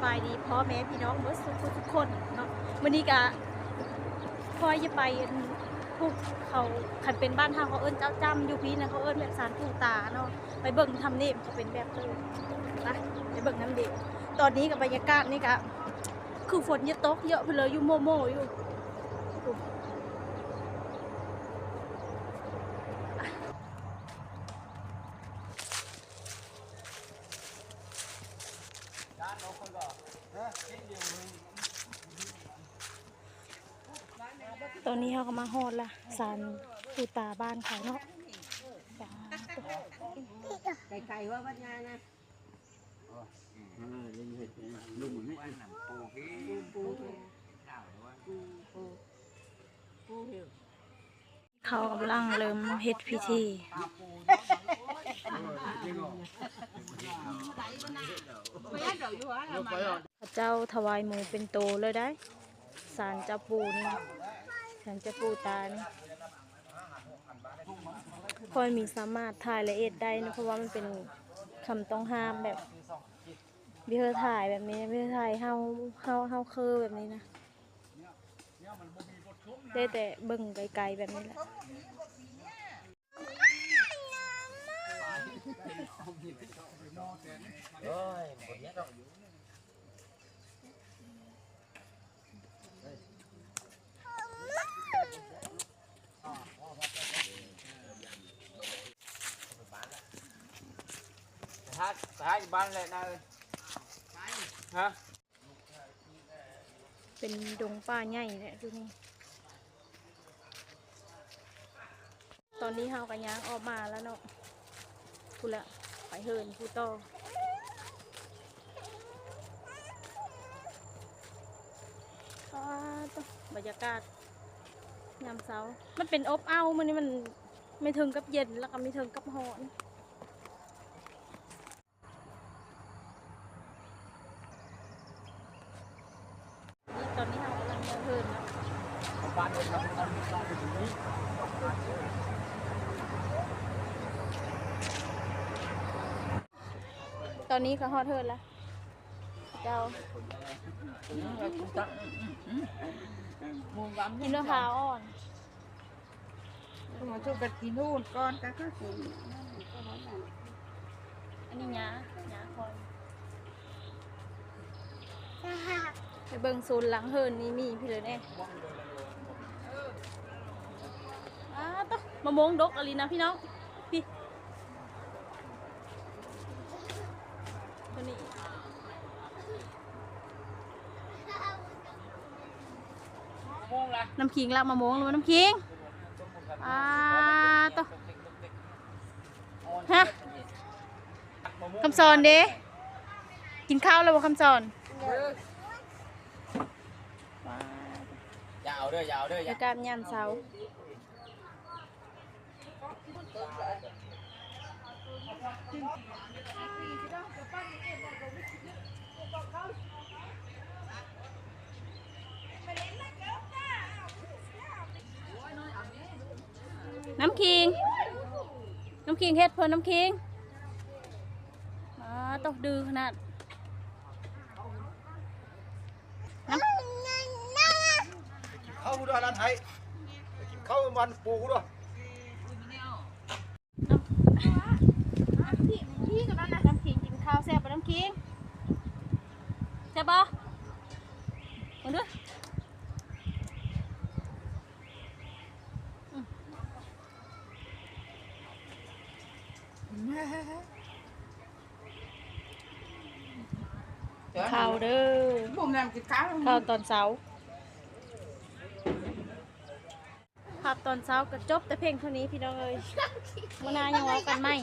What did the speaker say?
ສະບາຍດີພໍ່ແມ່ພີ່ນ້ອງເບິດສູ່ຜູ້ສູ່ຄົນເນາະ. ມື້ນີ້ກະຂ້ອຍຈະໄປ ອັນ ພູເຂົາ ຄັນເປັນບ້ານເຮົາເຂົາເອີ້ນເຈົ້າຈ້ຳ ຢູ່ພີ້ນະເຂົາເອີ້ນແບບສານປູ່ຕາເນາະ. ໄປເບິ່ງທຳເນມເຂົາເປັນແບບໃດ ໄປ ໄປເບິ່ງນຳເດ. ຕອນນີ້ກະບັນຍາກາດນີ້ກະຄືຝົນຈະຕົກເຍາະພຸ້ນເລີຍ ຢູ່ໂມ້ໆຢູ່. ຕອນນີ້ເຮົາກະມາຮອດລະ ສານປູ່ຕາບ້ານເຂົາເນາະ. ໄກໆວ່າວັດຍານະ. ເຂົາກຳລັງເລີ່ມເຮັດພິທີ. ເຂົາເຈົ້າຖວາຍໝູເປັນໂຕເລີຍໄດ໋ ສານເຈົ້າປູ່ນີ້ ສານເຈົ້າປູ່ຕານີ້. ຂ້ອຍມີສາມາດຖ່າຍລະອຽດໄດ້ນະ ເພາະວ່າມັນເປັນຄຳຕ້ອງຫ້າມ ແບບບໍ່ໃຫ້ຖ່າຍແບບນີ້ ບໍ່ໃຫ້ຖ່າຍເຮົາ ເຮົາ ເຮົາເຄີແບບນີ້ນະ. ໄດ້ແຕ່ເບິ່ງໄກໆແບບນີ້ແຫຼະ. ເປັນດົງປ່າໃຫຍ່ແຫຼະຢູ່ນີ້. ຕອນນີ້ເຮົາກະຍ່າງອອກມາແລ້ວເນາະ ພຸ້ນລະ ໄປເຫີນພູ່ຕໍ່. ປາດໂທ້ ບັນຍາກາດຍາມເຊົ້າ ມັນເປັນອົບເອົ້າ ມື້ນີ້ມັນມີເຖິງກັບເຢັນ ລະກະມີເຖິງກັບຮ້ອນ. ນີ້ ຕອນນີ້ເຮົາກຳລັງເມືອເຮືອນເນາະ. ຕອນນີ້ກະຮອດເຮືອນລະເຈົ້າ. ກິນເຂົ້າອ່ອນ. ມາຊຸກກັນກິນນູ້ນກ່ອນ ກະຄື ອັນນີ້ຫຍ້າ ຫຍ້າຄອຍ. ໄປເບິ່ງໂຊນຫຼັງເຮືອນນີ້ມີພີ້ເລີຍແນ່. ອ້າ ໂທ້ ມະມ່ວງດົກອີ່ຫຼີນະພີ່ນ້ອງ ພີ້ ໂຕນີ້. ນ້ຳຄິງລາກມະມ່ວງແລ້ວບໍ່ ນ້ຳຄິງ? ອ້າ ໂທ້ ຮະ ຄຳສອນເດ ກິນເຂົ້າແລ້ວບໍ່ ຄຳສອນ? ຢ່າເອົາເດີ ຢ່າເອົາເດີ ບັນຍາກາດຍາມເຊົ້າ. ນ້ຳຄິງ ນ້ຳຄິງ ເຮັດເພິ່ນ ນ້ຳຄິງ. ອ້າ ໂທ້ ດື້ຂະໜາດ. ເຂົ້າບໍ່ໄດ້ ຮ້ານໄທ ໄປກິນເຂົ້າບ້ານປູເດີ້. ນ້ຳ ນ້ຳ ນ້ຳຄິງກິນເຂົ້າແຊບບໍ່ ນ້ຳຄິງ ແຊບບໍ່ ເບິ່ງດູ. ເຂົ້າເດີ້ ເຂົ້າຕອນເຊົ້າ. ພາບຕອນເຊົ້າກະຈົບແຕ່ພຽງເທົ່ານີ້ພີ່ນ້ອງເອີຍ ມື້ໜ້າຍັງເວົ້າກັນໃໝ່.